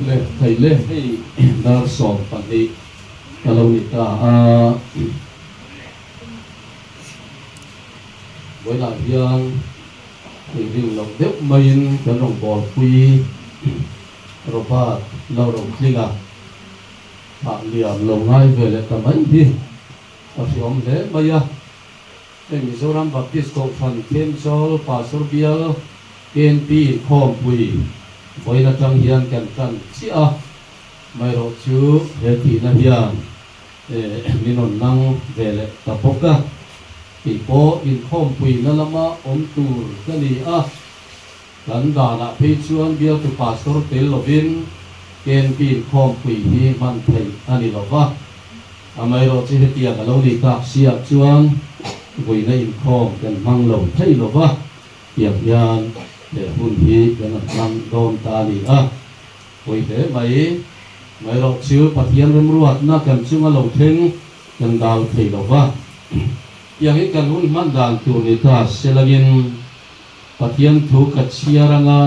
[SPEAKER 4] Le thei le hei dar 12 ka lo ni ta a vawilah hian ring loh deuh maiin kan rawngbâwl pui Robert lo rotling a. Thah liam lo ngai ve leh ta mai hi a hriawm hle mai a. Hei Mizoram Baptist Kohhran Thenzawl Pastor Bial KNP inkhawmpui vawiin atang hian kan tan chiah a, maherawh chu he thihna hian min rawn nang ve leh ta bawk a. Kei pawh inkhawmpuina lama awm tur ka ni a. Kan danah phei chuan bialtu pastor tel lovin KNP inkhawmpui hi hman theih a ni lo va. Amaherawh chu hetiang a lo ni tak siah chuan vuina inkhawm kan hmang lo thei lo va, tiang hian he hun hi kan han hmang dawn ta a ni a. Pawi hle mai. Amaherawh chu Pathian remruatna kan chunga lo thleng kan dal thei lo va. Tiangin kan hun hman dan tur ni ta selangin. Pathian thu ka chhiar anga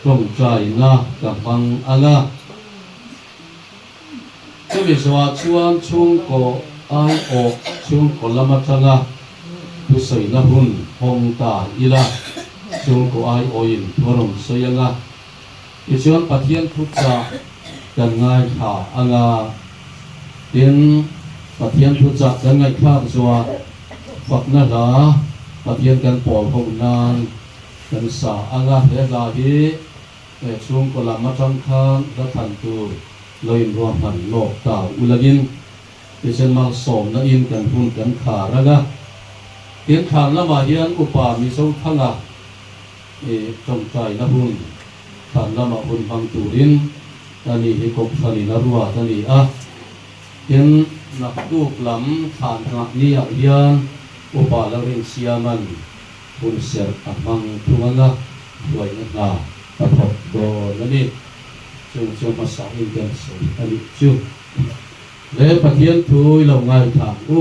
[SPEAKER 4] tawngtaina ka hmang anga. Chumi zawhah chuan chhungkaw aiawh chhungkaw lam atanga thusawina hun hawng ta ila chhungkaw aiawhin thu a rawn sawi anga. Tichuan Pathian thu chah kan ngaithla anga. Tin, Pathian thu chah kan ngaihthlak zawhah fakna hla Pathian kan pawl ho nan kan sa anga. He hla hi chhungkaw lam atang khan hla thlan tur lo inruahman lawk ta ulangin tichuan malsawmna in kan hun kan khar anga. Tin, thlan lamah hian Upa Mizothanga I tawngtaina hun thlan lamah hun hmang turin ka ni hi Kohhranin a ruat a ni a. Tin, naktuk lam thlan nghah niah hian Upa Lalrinsiama'n hun serh a hmang thung anga hruaina hna ka thawk dawn a ni. Chung chu hmasa in kan sawi a nih chu. Le Pathian thu i lo ngaithla ang u.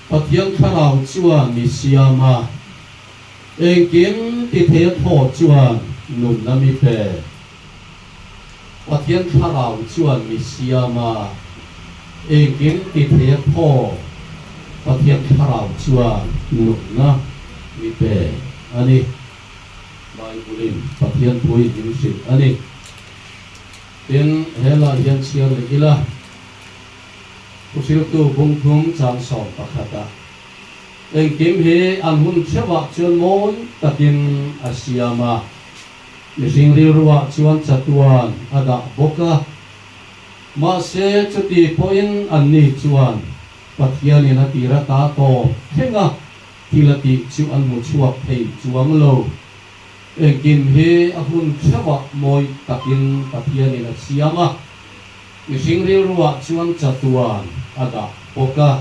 [SPEAKER 4] Pathian thlarau chuan mi siam a, engkim ti thei a thaw chuan nunna mi pe. Pathian thlarau chuan mi siam a, engkim ti thei a thaw Pathian thlarau chuan nunna mi pe a ni. Bible-in Pathian thuin min hrilh a ni. Tin, he lah hian chhiar leh ila, Thuhriltu bungthum chang 11 ah engkim hi an hun theuhah chuan mawi takin a siam a, mihring rilruah chuan chatuan a dah bawk a. Mahse, chuti pawhin anni chuan Pathianin a tir ata tawp thleng a, thil a tih chu an hmu chhuak thei chuang lo. Engkim hi a hun theuhah mawi takin Pathianin a siam a, mihring rilruah chuan chatuan a dah bawk a.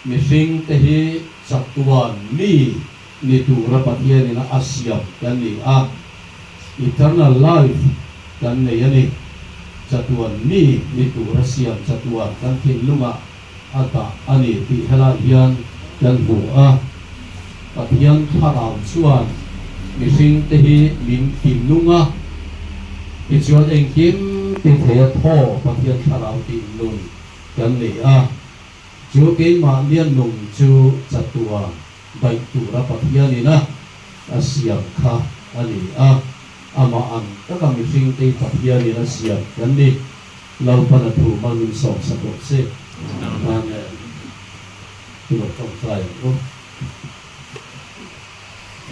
[SPEAKER 4] Mihring te hi chatuan mi ni tura Pathianin a siam kan ni a, eternal life kan nei a ni. Chatuan mi ni tura siam chatuan kan thinlungah a dah a ni tih helai hian kan hmu a. Pathian thlarau chuan mihring te hi min tinung a, tichuan engkim ti thei a thaw Pathian thlarau tinung kan ni a. Chu keimahnia nung chu chatuan daih tura Pathianin a a siam kha a ni a, amah ang taka mihring te Pathianin a siam kan ni. Lalpan a thu hmang in sawmsak rawh se. Amen. I lo tawngtai ang u.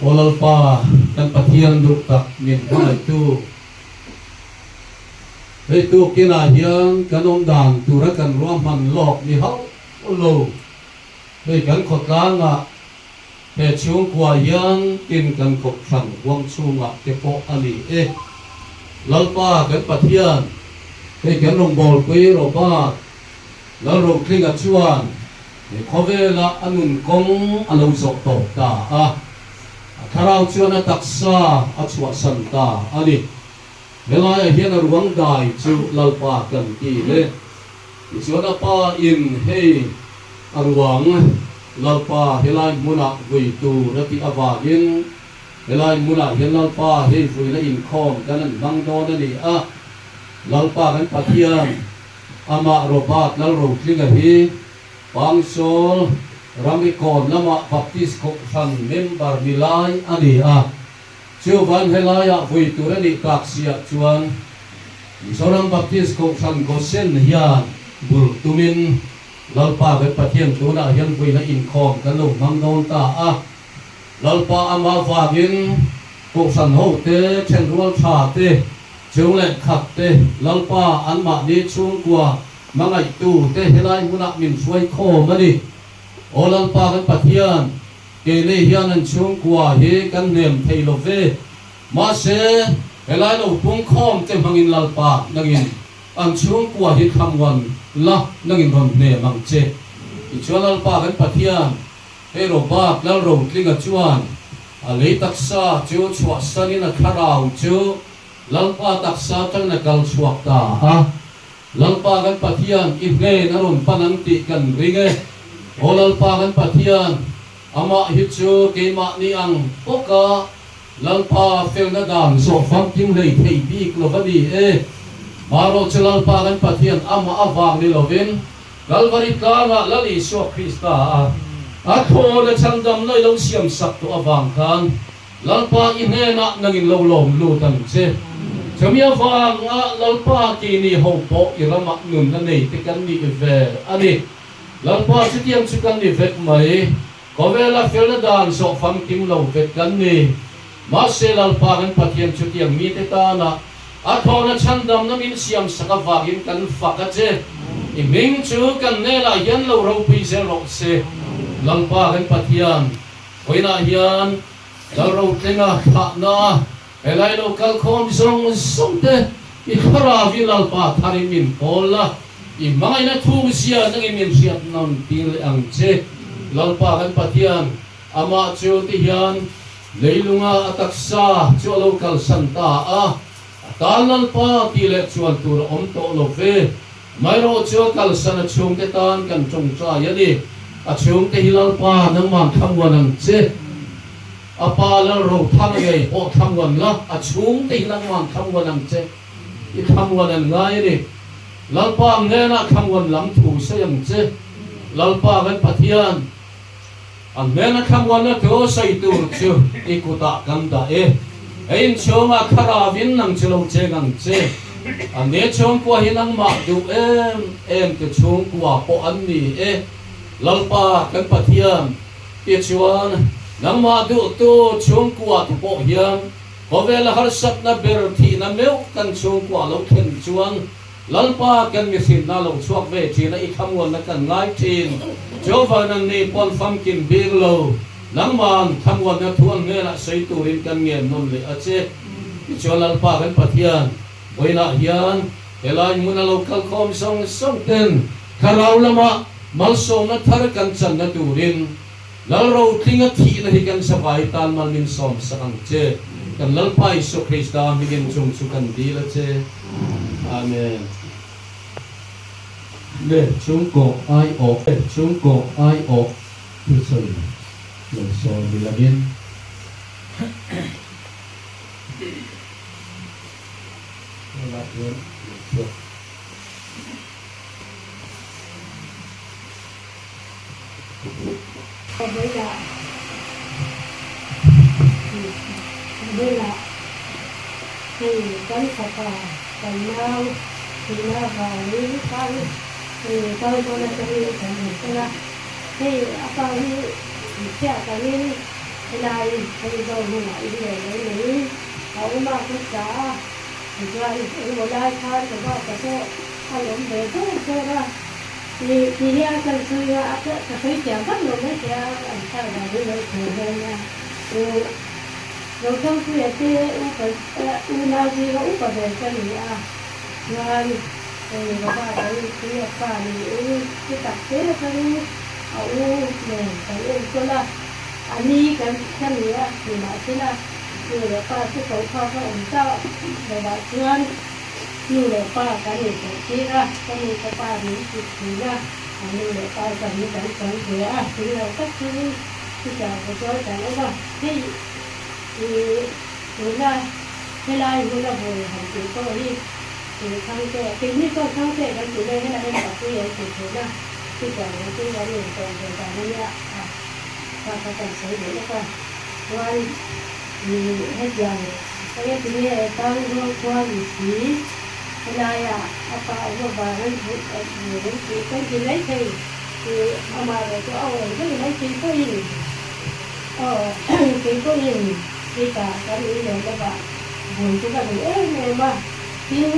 [SPEAKER 4] Aw Lalpa, kan Pathian duh tak min hmangaihtu, hei tukinah hian kan awm dan tura kan ruahman lawk ni hauh lo. Hei kan khawtlangah he chhungkua hian tin kan kohhran huang chhungah te pawh a ni e. Lalpa kan Pathian, hei kan rawngbawlpui Robert Lalrotlinga chuan he khawvela a nun kawng a lo zawh tawp ta a, a thlarau chuan a taksa a chhuahsan ta a ni. Helaiah hian a ruang dai chu Lalpa kan ti le. Tichuan a pa in hei a ruang Lalpa helai hmunah vui tur a tih avangin helai hmunah hian Lalpa hei vuina inkhawm kan an hmang dawn a ni a. Lalpa kan Pathian amah Robert Lalrotlinga hi Pangsawl Ramrikawn lamah Baptist Kohhran member ni lai a ni a. Chuvan helaiah vui tur a nih tak siah chuan Mizoram Baptist Kohhran Gosen hian bul tumin Lalpa kan Pathian tunah hian vuina inkhawm kan lo hmang dawn ta a. Lalpa ama vangin Kohhran hote, thenrual tha te, chung leh khat te, Lalpa anmahni chhungkua hmangaihtu te helai hmunah min hruai khawm a ni. Aw Lalpa kan Pathian, Keini hian an chhungkua hi kan hnem thei lo ve. Mahse, helai lo pungkhawm te hmangin Lalpa nangin an chhungkua hi thlamuan la nangin rawn hnem ang che. Tichuan Lalpa kan Pathian, hei Robert Lalrotlinga chuan a lei taksa chu chhuahsanin a thlarau chu Lalpa taksa atangin a kal chhuak ta a. Lalpa kan Pathian i hnen a rawn pan ang tih kan ring e. Aw Lalpa kan Pathian, amah hi chu keimahni ang bawka Lalpa felna dan zawh famkim hlei thei bik lo va ni e. Marawh chu Lalpa kan Pathian amah avang ni lovin Kalvari tlangah Lal Isua Krista a a thaw leh chhandamna i lo siam sak tawh avang khan Lalpa i hnenah nangin lo lawm lut ang che. Chumi avanga Lalpa keini ho pawh i ramah nun a nei te kan nih ve a ni. Lalpa chutiang chu kan ni vek mai. Khawvela felna dan zawh famkim lo vek kan ni. Mahse Lalpa kan Pathian chutiang mite tana a thawhna chhandamna min siam sak avangin kan fak a che. I hming chu kan nelah hian lo ropui zel rawh se. Lalpa kan Pathian. Vawiinah hian Lalrotlinga thlahna helai lo kal khawm zawng zawng te i thlarauin Lalpa tharin min pawl la, i hmangaihna thung zia nangin min hriat nawn tir leh ang che. Lalpa kan Pathian, amah chu ti hian leilunga a taksa chu a lo kalsan ta a, a tan Lalpa tih leh chuan tur a awm tawh lo ve. Maherawh chu a kalsan a chhungte tan kan tawngtai a ni. A chhungte hi Lalpa nangman thlamuan ang che. A pa Lalro thang ngei pawh thlamuan la, a chhungte hi nangman thlamuan ang che. I thlamuan an ngai a ni. Lalpa ang hnenah thlamuan lam thu sawi ang che. Lalpa kan Pathian, a hnena thlamuanna thu sawi tur chu i kutah kan dah e. Hei inchhungah Thlarauin nang chu lo cheng ang che. An ne chhungkua hi nangmah duh em em te chhungkua pawh an ni e. Lalpa kan Pathian, tichuan nangmah duhtu chhungkua te pawh hian khawvela harsatna ber thihna meuh kan chhungkua lo thlen chuan Lalpa kan mihrinna lo chhuak ve thin a, i thlamuanna kan ngai thin. Jehovah nangni pawn famkim bik lo, nangman thlamuanna thu an hnenah sawi turin kan ngen nawn leh a che. Tichuan Lalpa kan Pathian, vawiinah hian helai hmuna lo kalkhawm zawng zawng ten Thlarau lama malsawmna thar kan channa turin Lal Rotlinga thihna hi kan savai tan mal min sawm sak ang che. Kan Lalpa Isua Krista hmingin chung chu kan dil a che. Amen. Le chhungkaw aiawh Le chhungkaw aiawh thusawi lo sawi ni langin. Helai hian lo chhuak.
[SPEAKER 1] Bulah hei kan fapa kan nau tihna avangin khan kal dawn atangin kan rawn kal a, hei a pa hi chhiah tangin helai Aizawl hmunah in leh lo neiin a awm a, ka hria a, tichuan engemaw lai khan ka bapa pawh a lawm ve deuh deuh a. Ti hian kan sawi a, ka sawi thiam vak lo mai thei a, an thar vang hi lo thei dawn a. U Rothangpuia te upa unau zinga upa ber ka ni a, chuan hei Robert a in pui a pa niin chu tak te atangin a u nen kan enkawl a, a ni kan ka ni a, nimahsela nu leh pa chu ko phak a awm ta lovah chuan Nu leh pa kan inhmuhtir a, ka nu ka pa min ti thin a, an nu leh pa zam hi kan chang ve a, tui lo tak chungin chutiang bu chuan kan awm a, hei i tuna helai hmuna bul han tih pawh hi Thangte, keini chuan Thangte kan tih lai helai hian Papui an ti thin a, chutiang bu chu kan intawm ve dan a nia, kha kha kan sawi duh lawk a, chuan i hetiang. Enge tinge tang rual khua ni si helaia a pa awm avang an hmuh tih kan ti mai thei tih amah erawh chu a awm reng mai thei pawhin aw kei pawhin hetah kan ui leh lovah bul chu ka duh em em a tin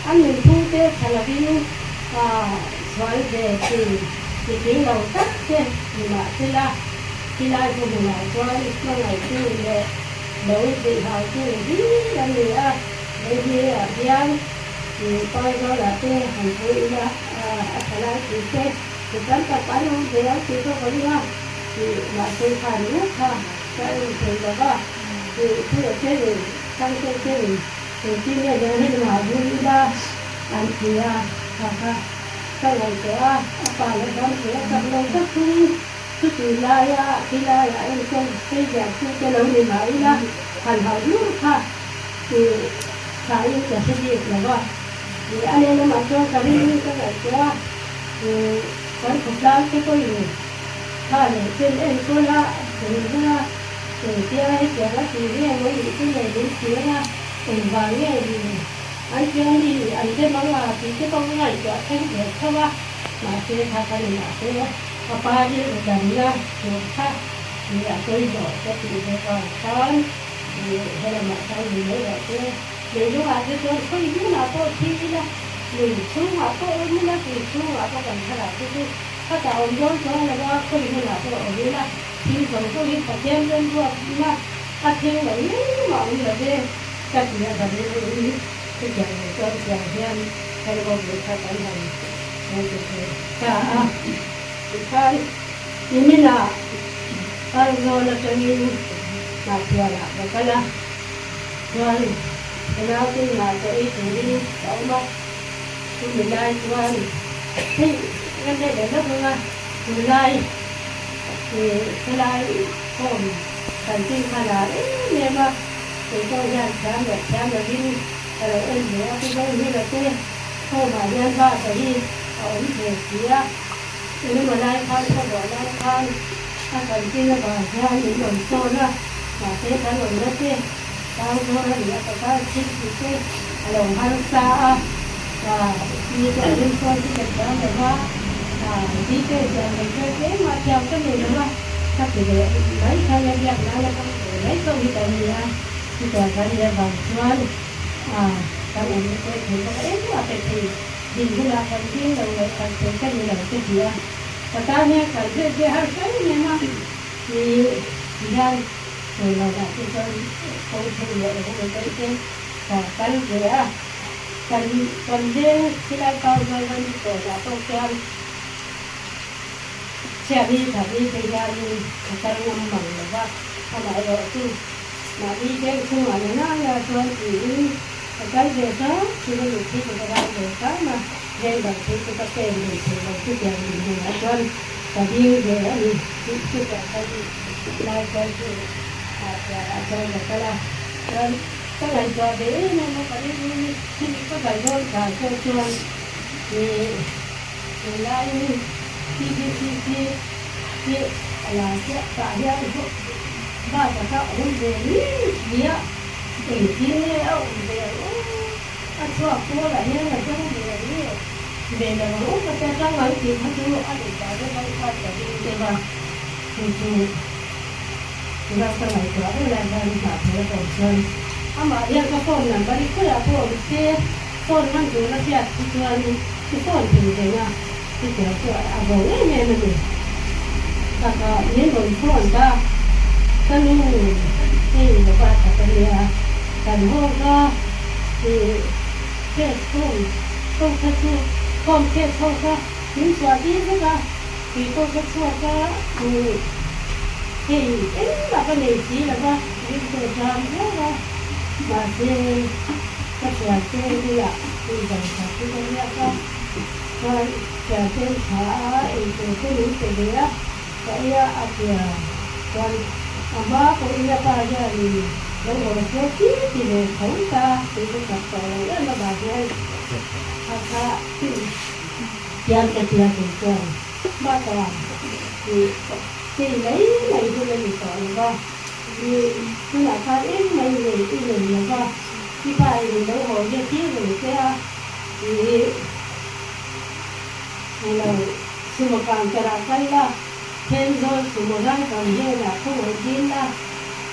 [SPEAKER 1] an nunphung te tha lovin sual ve thin mitling lo tak te ni mahsela khilai hmuhnunah chuan hmangaihtu leh Lo zilh hau chu hlir a ni a, hei hian Paizawlah te han pu ila a tha lai tih te, mi tam tak an awm ve ang tih pawh ka ring a, tih mahse khan ru kha ka en thei lo va, tih puia ten Thangte ten engtin nge lo hi lamah vur ila an ti a, kha kha ka ngaihtuah a, a pa la dam thei a chak lo tak chungin. Chuti laia thi laiah enkawl phei ziah chu te lo ni mah ila, han hauh lur kha ti thain ka hre bik lo va. Ih a lehlamah chuan ka ring ka ngaihtuah a, ih kan khawtlang te pawhin kha leh chen enkawl a ring a, engtia hetiang a tih nge maw ih chu nei min ti ang a, engvang nge ih an tia mi an dem ang a tih te pawh ka ngaihtuah thleng ve tho a, mahse kha ka ni mahse. A pa rilru damna tur kha i a pawimawh ka tih ve vang khan i helamah khan min lo rawh che. Leilungah te chuan khawi hmunah pawh thi ila, lui chhungah pawh awm ila, tui chhungah pawh kan thlarau te chu khatah awm dawn chuang lo a, khawi hmunah pawh awm ila, thil zawng zawng hi Pathian remruatna a thleng lo engmah awm lo ve ka ti a, ka rilru in chutiang lo chuan tiang hian kan ropui kha kan han Kan ti thei ta a, tikhan niminah Aizawl atangin Hnahpialah ka kal a, chuan ka naute inah chaw ei turin ka awm a, chumi lai chuan hei ka let leh lawk ang a, tunlai ih helai form kan tih kha lar em em a, kei pawh hian thiam leh thiam lovin ka lo en ve a, Pu Zohmira te Home-ah hian bata hi a awm ve si a, engemaw lai khan khawbuah lai khan a chanchin avang hian min rawn sawn a, mahse kan awmna te Tang zawr a ni a, ka tan thil tih te a lo harsa a, mi te an insawn chu ka thiam lo va, detail siam kan hre tlem a, thiam ka nei lo va, ka ti leh mai kha nia biak nana ka ti leh mai chauh hi kan ni a, chutiang kan nih avang chuan kan awm na pawh thei bawk a, engmah pe thei din hunah kan ding lo leh kan thei ka ni lo te ti a, ka tan hian kal vel ve harsa em em a, ti hian. Tuna te chuan kawng thei leh lo awm daih te ka kal ve a, kan kan veng khilai kau zual van hi tawnah pawh chuan chhiatni thatni te hianin ka kal ngam mang lo va, amaherawh chu mahni veng chhungah na nana chuan tiin ka kal ve hram thin a ni khi chu ka ral ve hram a, veng dang phei chu ka pen ve thei lo chutiang dinhmunah chuan ka ding ve a ni tih chutiang kha ni. Lai chuan chu piahah chuan ka kal a, chuan ka ngaihtuah ve em em a, ka rilru hi chumi ka kal dawn thlai pawh chuan ih tunlaiin TBCC hi a lar chiah tah hian bak a kha awm ve ngei si a, engtin nge a awm ve ang aw, a chhuak tualah hian a tang ve ang nge ve lo ang aw ka tia tang ang tih kha chu a duhdah deuh ang khan ka ring deuh a. Chu chu ram ka ngaihtuah reng lai hian hna thei a awm chuan amah hian ka phone number hi khawiah pawh awm se phone hman tur a hriat hi chuan i phone thei reng a chutiang chu a vawng em em a ni. Taka min rawn phone ta ka nu hei lova tak a nia kan haw kha ih case form ho kha chu form case ho kha min chhuah tir vek a. Tui pawh ka chhuak a, hei engmah ka nei si lo va, rilru a jam viau a, mahse ka thiante bulah tui dang khat chu ka riak a, chuan thiante an tha a, eitur te min pe ve a, ka ei a, a tia chuan a hma pawhin a pa hianin lo haw se ti ti ve tho ta, tui ka chak tawh lo em avang hian a kha. Tiang ka tia kei chuan bata ih chei mai mai hun a ni tawh lo va, ih tunah khan engmah i nei i nei lo va, i pa in i lo haw hian thil reng che a, ih lo sumo kangkerah kal la, Thenzawl sumo driver hnenah khawngaih dil la,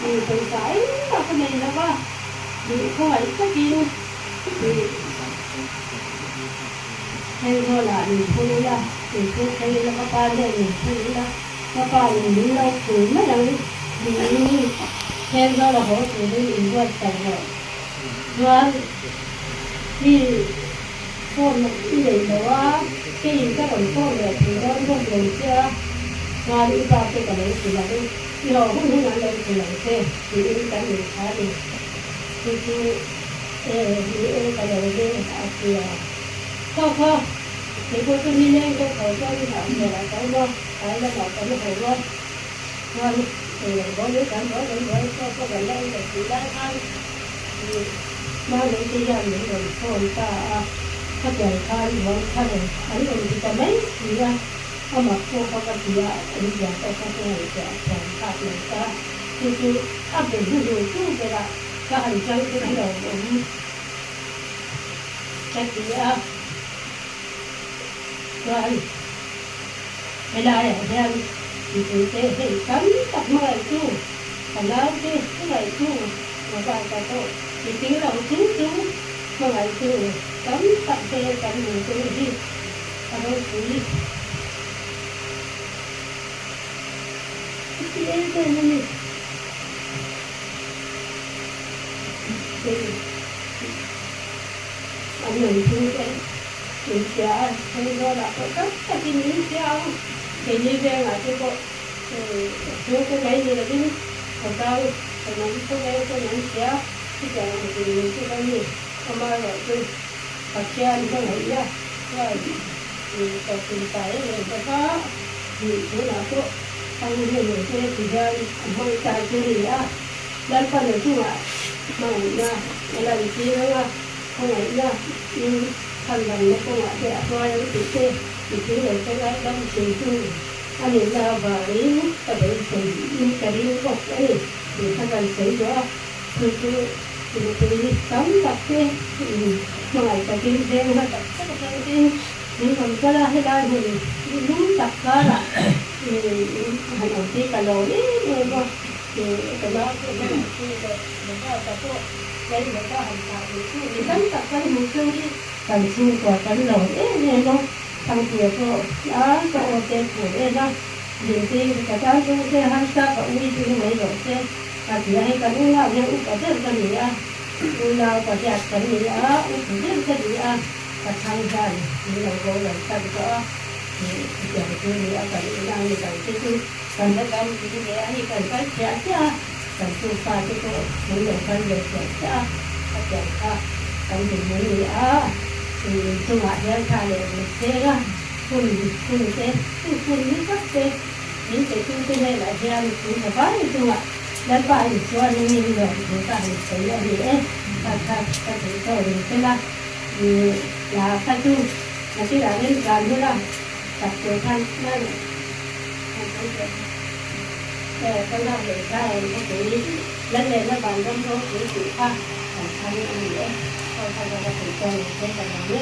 [SPEAKER 1] ih pawisa engmah ka nei lo va, ih khawngaih takin ih. Thenzawl-ah min phur ula, min phur phei ila, ka pa hian min phur ula, ka pa in min lo phur mai ang tiin Thenzawl-a haw turin in buatsaih rawh. Chuan i phone i nei lo a, keiin ka rawn phone leh thei dawn bawk lo che a, chuan i pa te ka lo hrilh ang, i haw hun hun an lo hrilh ang che tiin kan inthla a ni. Chu chu E, ni e, ka lo ve a ti a. Kha kha, kei pawh chu nileng deuh tho chuan i hah hmel ah ka awm a, tlai lamah kan haw a, chuan eng buai kan buai kan buai chaw pawh kan la ei lo tih lai khan hmangaih te hian min rawn phone ta a, khatiang khan ruang thar an rawn ti ta mai si a, amah pawh kha ka ti a, an zia pawh kha ka ngaihtuah thiam phak lo ta, chu chu a be hnuhnung tu berah. Ka han chang chu i lo awm ka ti a, chuan helaiah hian mipuite hei tam tak hmangaihtu, ka naute hmangaihtu Robert-a pawh miting lo chung chung hmangaihtu tam tak te kan hmu chu hi a ropui. Ti em em a ni. An rawn phung te min hria a, Thenzawl-ah pawh tam takin min hria ang, keini vengah te pawh chhungte mai ni lovin khawtlang thenawm khawveng ten an hria, chutiang ang dinhmun chu ka ni. Amaherawhchu Pathian hmangaihna chuan tawpin pai a nei bawk a, tunah pawh ang hmun te ti hian a hmang ta chu a ni a. Lalpan a chungah hmangaihna a lantir ang a, khawngaihna in chhandamna kawngah te a hruai ang tih te mipui lo te ngaidam thintu a nihna avangin ka beisei in ka ring bawk a ni tih kha kan sawi duh a. Chu chu mipui tam tak te hmangaih takin veng hma tak tak atangin min rawn kal a, helai hmun lum tak karah han awm te ka lawm em em a, ka nau te hmangaih tu leh Robert-a pawh Lalmata han thlah ve tu mi tam tak kan hmu cheu hi kan chhungkua kan lawm em em a, Thangpuia pawh a ka aw te phur em a, Dintei ka tan chhungte harsa ka ui ding mai rawh se. A ti a, hei kan unau hian upa ber ka ni a, unau pariat kan ni a, upa ber ka ni a, ka chhang hian min lo bo lo tan tawh a, chutiang chu ni a, kan unau ni lo te chu kan la dam pui ve a, hei kan kal chiah chiah a, kan tupa te pawh min lo kal ve chiah chiah a, khatiang kha kan dinhmun ni a, chungah hian thla leh vut cheng a, hun hun te, hun ni tak te. Min peitute hnenah hian thu tha vai chungah Lalpa Isua ringin lawm thu ka han sawi a ni e. Kha kha ka duh tawh ring tel a, la kha chu nakilh ah rem zan huna tak tur khan hman han sawi teh. Ka lak leh Zion khawpui Lallenna vanram ropui tih kha kan thlang a ni e. Aw kha ka duh tawh ring tel ka lawm e.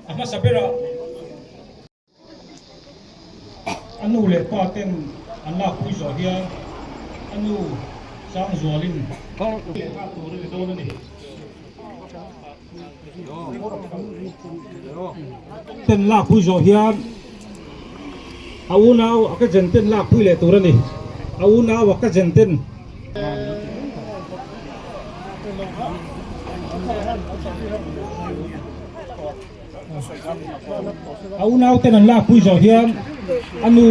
[SPEAKER 5] A hmasa berah a nu leh pa ten an lakpui zawh hian a nu Sangzualin leh nghak tur a ni dawn a ni. Ten lakpui zawh hian a unau a ka zen ten lakpui leh tur a ni. A unau a ka zen ten. A unau ten an lakpui zawh hian a nu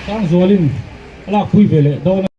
[SPEAKER 5] Sangzualin a lakpui ve leh dawn a.